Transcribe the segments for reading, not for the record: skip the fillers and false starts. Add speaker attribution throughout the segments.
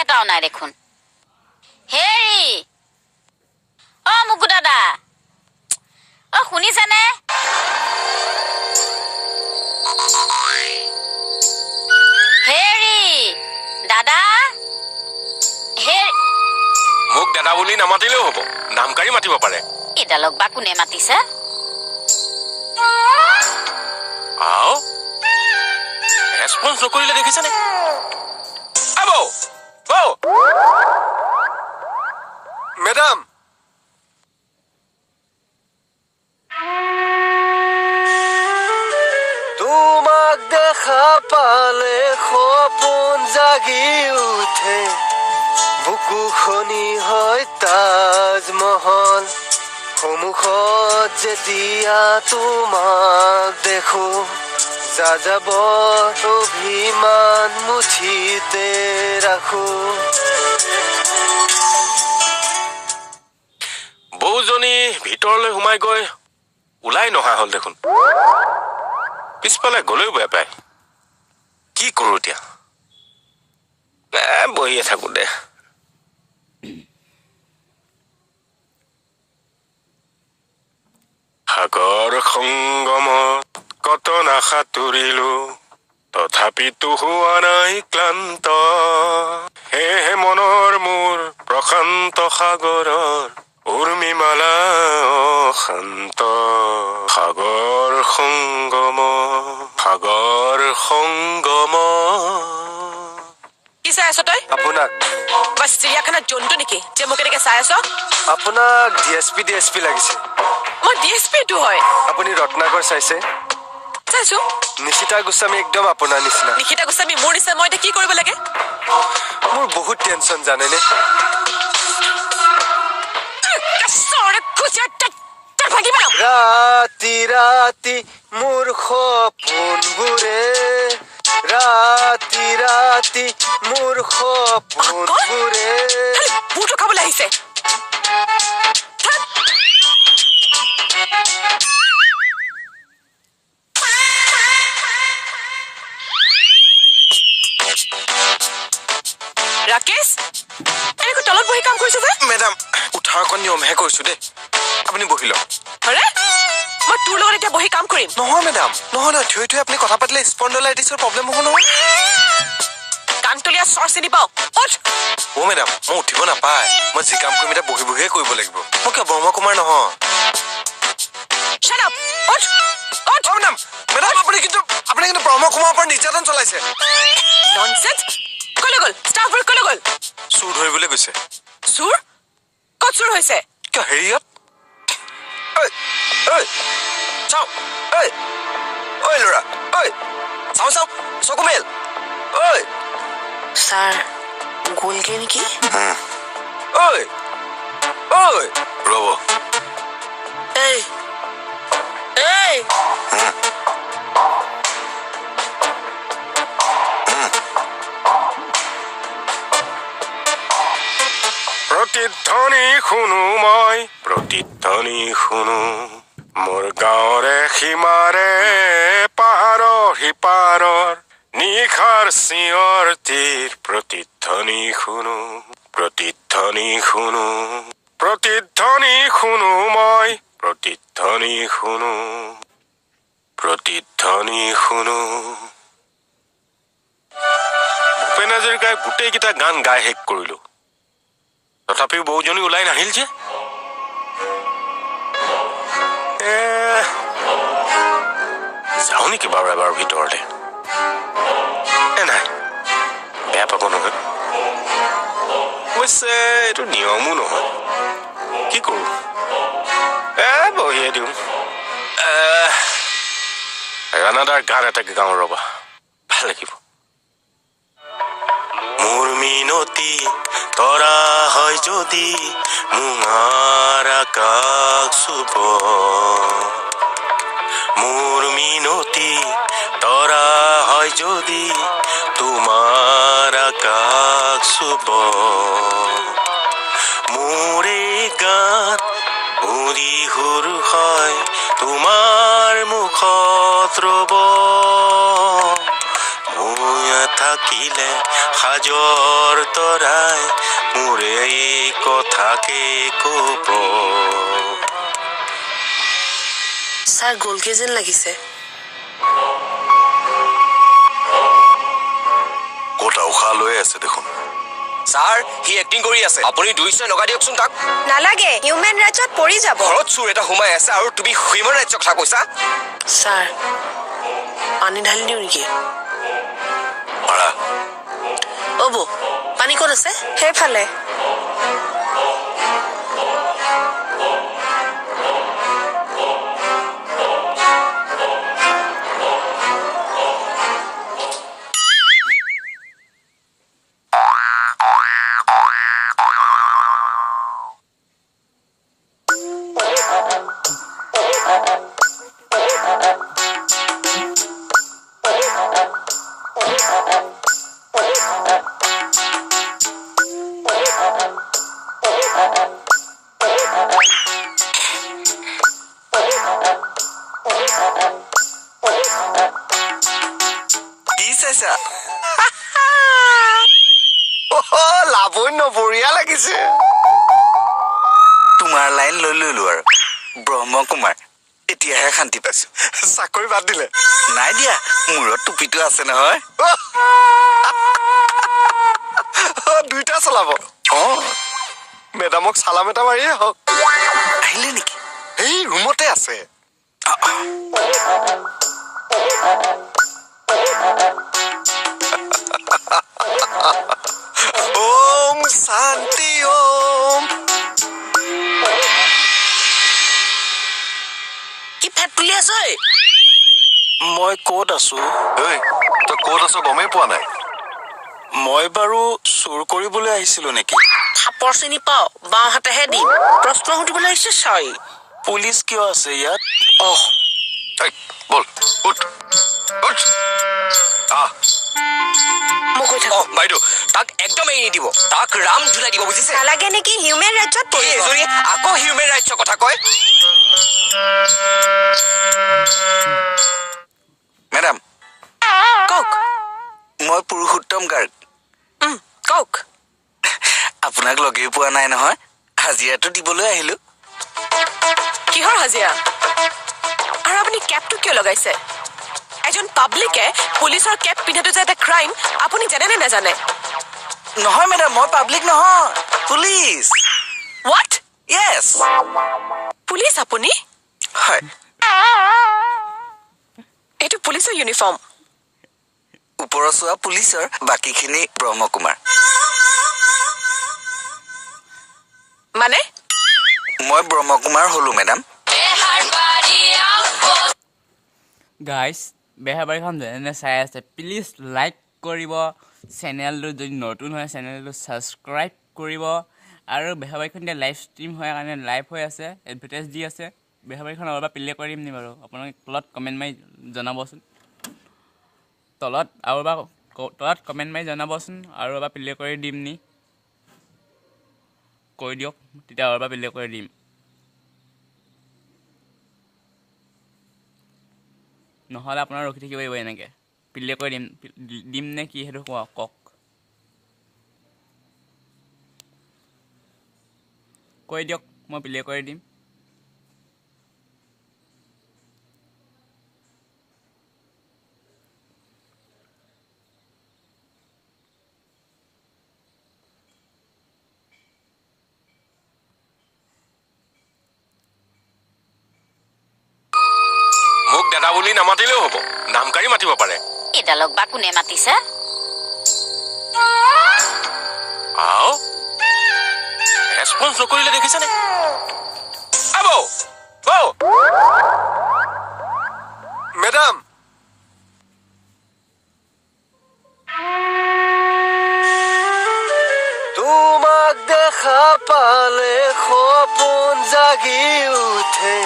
Speaker 1: এটাও নাই দেখোন। হেৰি অ মুকু দাদা, অ শুনিছেনে? হেৰি দাদা,
Speaker 2: মোক দাদা বুলি নামাতিলেও হ'ব, নামকাৰি মাতিব পাৰে।
Speaker 1: এইডালক বা কোনে মাতিছে?
Speaker 2: আও ৰেচপন্স নকৰিলে দেখিছেনে?
Speaker 3: মেডাম, তোমাক দেখা পালে সপোন জাগি উঠে, বুকুখনি হয় তাজমহল। সন্মুখত যেতিয়া তোমাক দেখো, যাযাবৰ অভিমান মুঠিতে ৰাখো।
Speaker 2: বৌজনী ভিতৰলৈ সোমাই গৈ ওলাই নহা হ'ল দেখোন, পিছফালে গ'লেও বেয়া পায়। কি কৰোঁ এতিয়া? বহিয়ে থাকো দে। সাগৰ সংগমত কত নাসাঁতুৰিলো, তথাপিতো হোৱা নাই ক্লান্ত। সেয়েহে মনৰ মোৰ প্ৰশান্ত সাগৰৰ উৰ্মিমালা অশান্ত। সাগৰ সংগম, সাগৰ সংগম।
Speaker 4: কি চাই আছ তই?
Speaker 3: আপোনাক।
Speaker 4: বাছ চিৰিয়াখানাত জন্তু নেকি যে মোক এনেকে চাই আছ?
Speaker 3: আপোনাক ডিএছপি ডিএছপি লাগিছে।
Speaker 4: মই ডিএছপি টো হয়।
Speaker 3: আপুনি ৰত্নাকৰ চাইছে?
Speaker 4: চাইছো।
Speaker 3: নিশিতা গোস্বামী একদম আপোনাৰ নিচিনা।
Speaker 4: নিশিতা গোস্বামী মোৰ নিচিনা? মই এতিয়া কি কৰিব লাগে?
Speaker 3: মোৰ বহুত টেনচন জানেনে? ৰাতি ৰাতি মোৰ সপোনবোৰে, ৰাতি ৰাতি মোৰ সপোনবোৰে।
Speaker 4: বুটো খাবলৈ আহিছে। ৰাকেশ, এনেকৈ তলত বহি কাম কৰিছ যে?
Speaker 3: মেডাম, উঠাৰ অকণ নিয়মহে কৰিছো দেই, আপুনি বহি লওক।
Speaker 4: আৰে মই তোৰ লগত এতিয়া বহি কাম কৰিম?
Speaker 3: নহয় মেডাম, নহয় নহয়, থৈ থৈ আপুনি কথা পাতিলে স্পণ্ডলাইটিছৰ প্ৰব্লেম হ'ব নহয়।
Speaker 4: কাণতলীয়া চৰ চিনি পাওঁ। উঠ।
Speaker 3: অ' মেডাম, মই উঠিব নাপায়, মই যি কাম কৰিম এতিয়া বহি বহিয়ে কৰিব লাগিব। মই কিয় ব্ৰহ্মকুমাৰ নহয়?
Speaker 4: Shut up. উঠ, উঠ।
Speaker 3: অ' মেডাম, মেডাম আপুনি কিন্তু ব্ৰহ্মকুমাৰৰ পৰা নিৰ্যাতন চলাইছে।
Speaker 4: ননচেন্স। কলৈ গ'ল ষ্টাফবোৰ? কলৈ গ'ল?
Speaker 3: চোৰ ধৰিবলৈ গৈছে।
Speaker 4: চোৰ? ক'ত চোৰ হৈছে?
Speaker 3: কিয় হেৰিয়ত? ঐ চাওঁ, ঐ ঐ ল'ৰা, ঐ চাওঁ চাওঁ, চকু মেল। ঐ
Speaker 5: ছাৰ গ'লগে নেকি?
Speaker 3: ঐ ঐ
Speaker 2: ৰ'ব।
Speaker 5: এই এই
Speaker 2: প্ৰতিধ্বনি শুনো মই, প্ৰতিধ্বনি শুনো। মোৰ গাঁৱৰে সীমাৰে পাহাৰৰ সিপাৰৰ নিশাৰ চিঞৰ তীৰ প্ৰতিধ্বনি শুনো, প্ৰতিধ্বনি শুনো, প্ৰতিধ্বনি শুনো মই, প্ৰতিধ্বনি শুনো, প্ৰতিধ্বনি শুনো। ভূপেন হাজৰিকাই গোটেইকেইটা গান গাই শেষ কৰিলো, তথাপিও বৌজনী ওলাই নাহিল যে। যাওঁ নেকি বাৰু এবাৰ ভিতৰতে? নাই, বেয়া পাব নহয়। অৱশ্যে এইটো নিয়মো নহয়, কি কৰোঁ? বহিয়ে দিওঁ। ৰাণাদাৰ গান এটাকে গাওঁ ৰ'বা, ভাল লাগিব। মোৰ মিনতি তৰা হয় যদি মুঙাৰ আকাশ চুব, মোৰ মিনতি তৰা হয় যদি তোমাৰ আকাশ চুব, মোৰ এই গান উৰি সুৰ হয় তোমাৰ মুখত ৰ'ব, মই নাথাকিলে সাজৰ তৰাই মোৰ এই কথাকে ক'ব।
Speaker 5: ছাৰ গ'লগে যেন লাগিছে।
Speaker 6: ক'ত উশাহ লৈ আছে দেখোন।
Speaker 3: ছাৰ সি এক্টিং কৰি আছে, আপুনি দুই ছয় লগাই দিয়কচোন তাক।
Speaker 4: নালাগে, হিউমেন ৰাইটছত পৰি যাব।
Speaker 3: ঘৰত চোৰ এটা সোমাই আছে আৰু তুমি হিউমেন ৰাইটছৰ কথা কৈছা।
Speaker 5: ছাৰ পানী ঢালি দিওঁ নেকি?
Speaker 6: মাৰা।
Speaker 5: অ' বৌ, পানী ক'ত আছে?
Speaker 4: সেইফালে।
Speaker 3: কি চাইছা? লাৱণ্য, বঢ়িয়া লাগিছে। তোমাৰ লাইন লৈ ললো আৰু ব্ৰহ্মকুমাৰ, এতিয়াহে শান্তি পাইছো।
Speaker 2: চাকৰি বাদ দিলে?
Speaker 3: নাই দিয়া, মূৰত টুপিটো আছে নহয়।
Speaker 2: দুইটা চলাব। অ মেডামক চালাম এটা মাৰিয়ে হওক।
Speaker 3: আহিলে নেকি?
Speaker 2: এই ৰুমতে আছে। ওম শান্তি ওম।
Speaker 5: কি ফেট তুলি আছ?
Speaker 7: মই ক'ত আছো?
Speaker 6: ঐ, তই ক'ত আছ গমেই পোৱা নাই।
Speaker 7: মই বাৰু চুৰ কৰিবলৈ আহিছিলো নেকি?
Speaker 5: থাপৰ চিনি পাওঁ, বাওঁ হাতেহে দিম। প্ৰশ্ন সুধিবলৈ আহিছে ছয়।
Speaker 7: পুলিচ কিয় আছে ইয়াত? অহ
Speaker 6: বল, উঠ উঠ। আহ
Speaker 5: মই গৈ থাকো।
Speaker 3: বাইদেউ তাক একদম এৰি নিদিব, তাক ৰাম ঝুলাই দিব, বুজিছে?
Speaker 4: নালাগে নেকি, হিউমেন ৰাইটছত পৰিব।
Speaker 3: এজনীয়ে আকৌ হিউমেন ৰাইটছৰ কথা কয়। মেডাম
Speaker 4: কওক।
Speaker 3: মই পুৰুষোত্তম গাৰ্গ।
Speaker 4: কওক।
Speaker 3: আপোনাক লগেই পোৱা নাই নহয়, হাজিৰাটো দিবলৈ আহিলো।
Speaker 4: কিহৰ হাজিৰা? আৰু আপুনি কেপটো কিয় লগাইছে? এজন পাব্লিকে পুলিচৰ কেপ পিন্ধাটো যে এটা ক্ৰাইম, আপুনি জানে নে নাজানে?
Speaker 3: নহয় মেডাম, মই পাব্লিক নহয়, পুলিচ।
Speaker 4: What?
Speaker 3: Yes.
Speaker 4: Police আপুনি?
Speaker 3: হয়।
Speaker 4: এইটো পুলিচৰ ইউনিফৰ্ম।
Speaker 3: ওপৰৰ চোৱা পুলিচৰ, বাকীখিনি ব্ৰহ্মকুমাৰ।
Speaker 4: মানে?
Speaker 3: মই ব্ৰহ্মকুমাৰ হলো মেডাম।
Speaker 8: গাইজ, বেহাবাৰীখন যেনে চাই আছে, প্লিজ লাইক কৰিব, চেনেলটো যদি নতুন হয় চেনেলটো ছাবস্ক্ৰাইব কৰিব। আৰু বেহাবাৰীখন এতিয়া লাইভ ষ্ট্ৰীম হয় কাৰণে লাইভ হৈ আছে, এডভাৰটাইজ দি আছে। বেহাবাৰীখন অলপ প্লে কৰিম নি বাৰু? আপোনালোকে তলত কমেণ্ট মাৰি জনাবচোন। তলত আৰু এবাৰ তলত কমেণ্ট মাৰি জনাবচোন, আৰু এবাৰ প্লে কৰি দিম নি কৈ দিয়ক, তেতিয়া আৰু এবাৰ প্লে কৰি দিম। নহ'লে আপোনাৰ ৰখি থাকিব লাগিব এনেকৈ। প্লে কৰি দিম দিম নে কি সেইটো কোৱা, কওক, কৈ দিয়ক, মই প্লে কৰি দিম।
Speaker 2: মোক দাদা বুলি নামাতিলেও হ'ব, নামকাৰি মাতিব পাৰে।
Speaker 1: এইডালক বা কোনে মাতিছে?
Speaker 2: আও ৰেচপন্স নকৰিলে দেখিছানে? আবৌ বৌ মেডাম, তোমাক দেখা পালে সপোন জাগি উঠে,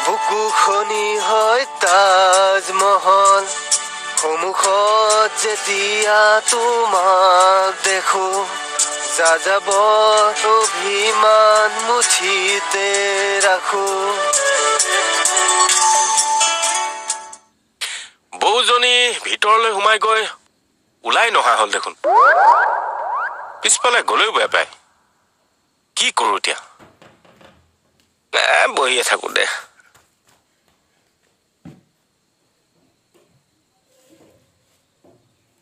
Speaker 2: বুকুখনি হয় তাজমহল। সন্মুখত যেতিয়া তোমাক দেখো, যা যাব অভিমান মুঠিতে ৰাখো। বৌজনী ভিতৰলৈ সোমাই গৈ ওলাই নহা হ'ল দেখোন। পিছফালে গ'লেও বেয়া পায়। কি কৰোঁ এতিয়া? বহিয়ে থাকোঁ দে।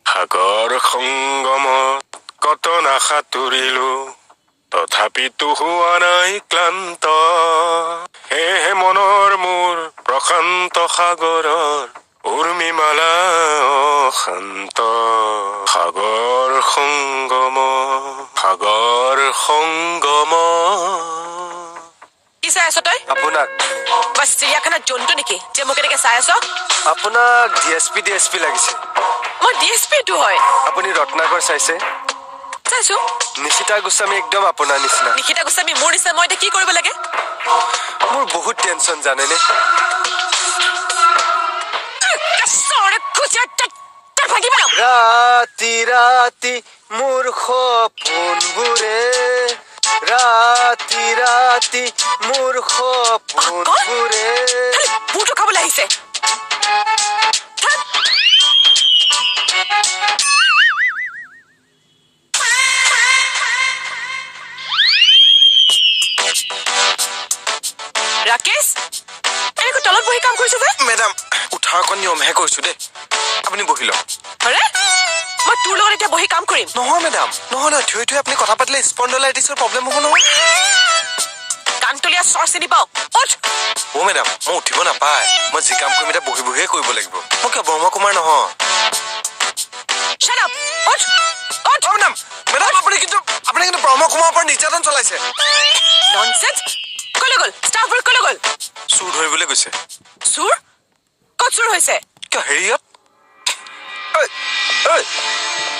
Speaker 2: সাগৰ সংগমত কত নাসাঁতুৰিলো, তথাপিতো হোৱা নাই ক্লান্ত। সেয়েহে মনৰ মোৰ প্ৰশান্ত সাগৰৰ উৰ্মিমালা অশান্ত। সাগৰ সংগম, সাগৰ সংগম।
Speaker 4: কি চাই আছ তই?
Speaker 3: আপোনাক।
Speaker 4: বাছ চিৰিয়াখানাত জন্তু নেকি যে মোক এনেকে চাই আছ?
Speaker 3: আপোনাক ডিএছপি ডিএছপি লাগিছে।
Speaker 4: মই ডিএছপি টো হয়।
Speaker 3: আপুনি ৰত্নাকৰ চাইছে?
Speaker 4: চাইছো।
Speaker 3: নিশিতা গোস্বামী একদম আপোনাৰ নিচিনা।
Speaker 4: নিশিতা গোস্বামী মোৰ নিচিনা? মই এতিয়া কি কৰিব লাগে?
Speaker 3: মোৰ বহুত টেনচন জানেনে? ৰাতি ৰাতি মোৰ সপোনবোৰে, ৰাতি ৰাতি মোৰ সপোনবোৰে।
Speaker 4: বুটটো খাবলৈ আহিছে। ৰাকেশ, এনেকৈ তলত বহি কাম কৰিছ যে?
Speaker 3: মেডাম, উঠাৰ অকণ নিয়মহে কৰিছো দেই, আপুনি বহি লওক।
Speaker 4: আৰে মই তোৰ লগত এতিয়া বহি কাম কৰিম?
Speaker 3: নহয় মেডাম, নহয় নহয়, থৈ থৈ আপুনি কথা পাতিলে স্পণ্ডলাইটিছৰ প্ৰব্লেম হ'ব নহয়।
Speaker 4: কাণতলীয়া চৰ চিনি পাওঁ, উঠ।
Speaker 3: অ' মেডাম, মই উঠিব নাপায়। মই যি কাম কৰিম এতিয়া বহি বহিয়ে কৰিব লাগিব। মই কিয় ব্ৰহ্ম কুমাৰ নহয়?
Speaker 4: Shut up, উঠ, উঠ।
Speaker 3: অ' মেডাম, মেডাম, আপুনি কিন্তু ব্ৰহ্ম কুমাৰৰ ওপৰত নিৰ্যাতন চলাইছে।
Speaker 4: ননচেন্স। কলৈ গ'ল ষ্টাফবোৰ? কলৈ গ'ল?
Speaker 3: চোৰ ধৰিবলৈ গৈছে।
Speaker 4: চোৰ? ক'ত চোৰ হৈছে?
Speaker 3: কিয় হেৰিয়ত? ঐ ঐ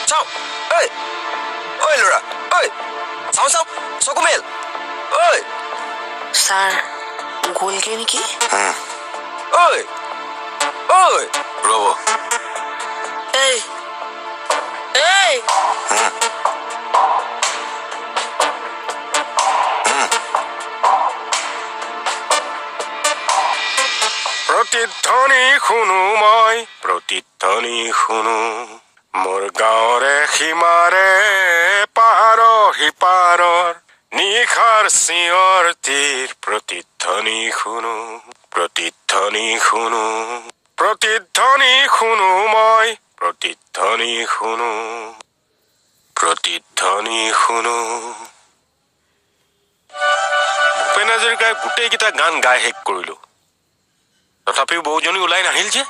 Speaker 3: চাওঁ, ঐ ঐ ল'ৰা, ঐ চাওঁ চাওঁ, চকু মেল, ঐ।
Speaker 5: ছাৰ গ'লগৈ নেকি?
Speaker 3: ঐ ঐ
Speaker 6: ৰ'ব।
Speaker 5: এই এই
Speaker 2: প্ৰতিধ্বনি শুনো মই, প্ৰতিধ্বনি শুনো মোৰ গাঁৱৰে সীমাৰে পাহাৰৰ সিপাৰৰ নিশাৰ চিঞৰ তীৰ। প্ৰতিধ্বনি শুনো, প্ৰতিধ্বনি শুনো, প্ৰতিধ্বনি শুনো মই, প্ৰতিধ্বনি শুনো, প্ৰতিধ্বনি শুনো। ভূপেন হাজৰিকাই গোটেইকেইটা গান গাই শেষ কৰিলো, তথাপিও বহুজনী ওলাই নাহিল যে।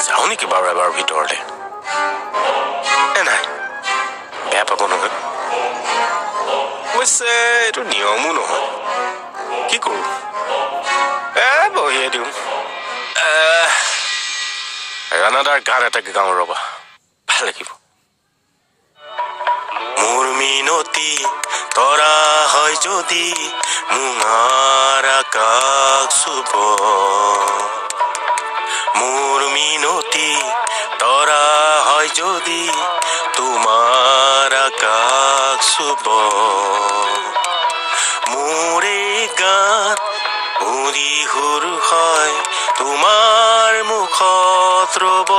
Speaker 2: যাওঁ নেকি বাৰু এবাৰ ভিতৰলে? নাই, বেয়া পাব নহয়। অৱশ্যে এইটো নিয়মো নহয়। কি কৰোঁ? বহিয়ে দিওঁ। ৰাণাদাৰ গান এটাকে গাওঁ ৰ'বা, ভাল লাগিব। মোৰ মিনতি তৰা হয় যদি মোমাৰ আকাশ চুব, মোৰ মিনতি তৰা হয় যদি তোমাৰ আকাশ চুব, মোৰ এই গান উৰি সুৰ হয় তোমাৰ মুখত ৰ'ব,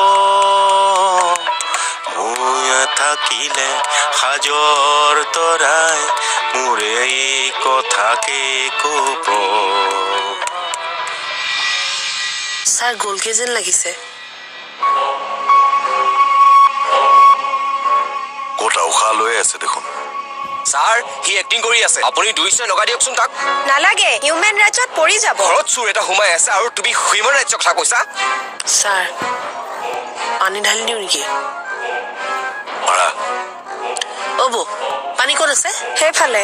Speaker 2: মই থাকিলে সাজৰ তৰাই মোৰ এই কথাকে ক'ব।
Speaker 5: ছাৰ গ'লগৈ যেন লাগিছে।
Speaker 6: ক'ত উশাহ লৈ আছে দেখোন।
Speaker 3: ছাৰ, সি এক্টিং কৰি আছে। আপুনি দুই চয় লগাই দিয়কচোন তাক।
Speaker 9: নালাগে, হিউমেন ৰাইটছত পৰি যাব।
Speaker 3: ঘৰত চোৰ এটা সোমাই আছে আৰু তুমি হিউমেন ৰাইটছৰ কথা কৈছা?
Speaker 5: ছাৰ পানী ঢালি দিওঁ নেকি?
Speaker 6: মাৰা।
Speaker 5: অ' বৌ, পানী ক'ত আছে?
Speaker 9: সেইফালে।